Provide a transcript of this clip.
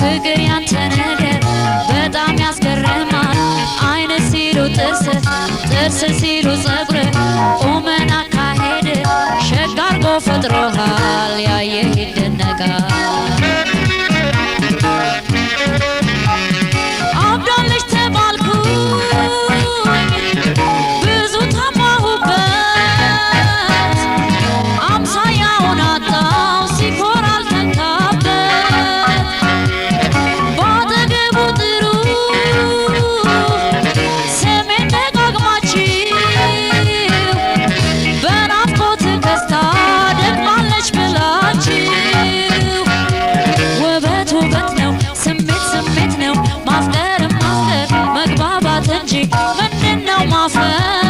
ፍቅር ያንተ ነገር በጣም ያስገርማል። አይን ሲሉ ጥርስ፣ ጥርስ ሲሉ ጸጉር፣ ቁመና አካሄድ ሸጋ አርጎ ፈጥሮሃል። ያየህ ይደነቃል። አብዳለች ተባልኩኝ፣ ብዙ ታማሁበት፣ አምሳያውን አጣው ሲኮራ አልተካበት። ባጠገቡ ጥሩ ስሜን ደጋግማችሁ በናፍቆት ከስታ ደክማለች ብላችሁ። ውበት ውበት ነው፣ ስሜት ስሜት ነው፣ ማፍቀር ማፍቀር መግባባት እንጂ ምንድነው ማፈር?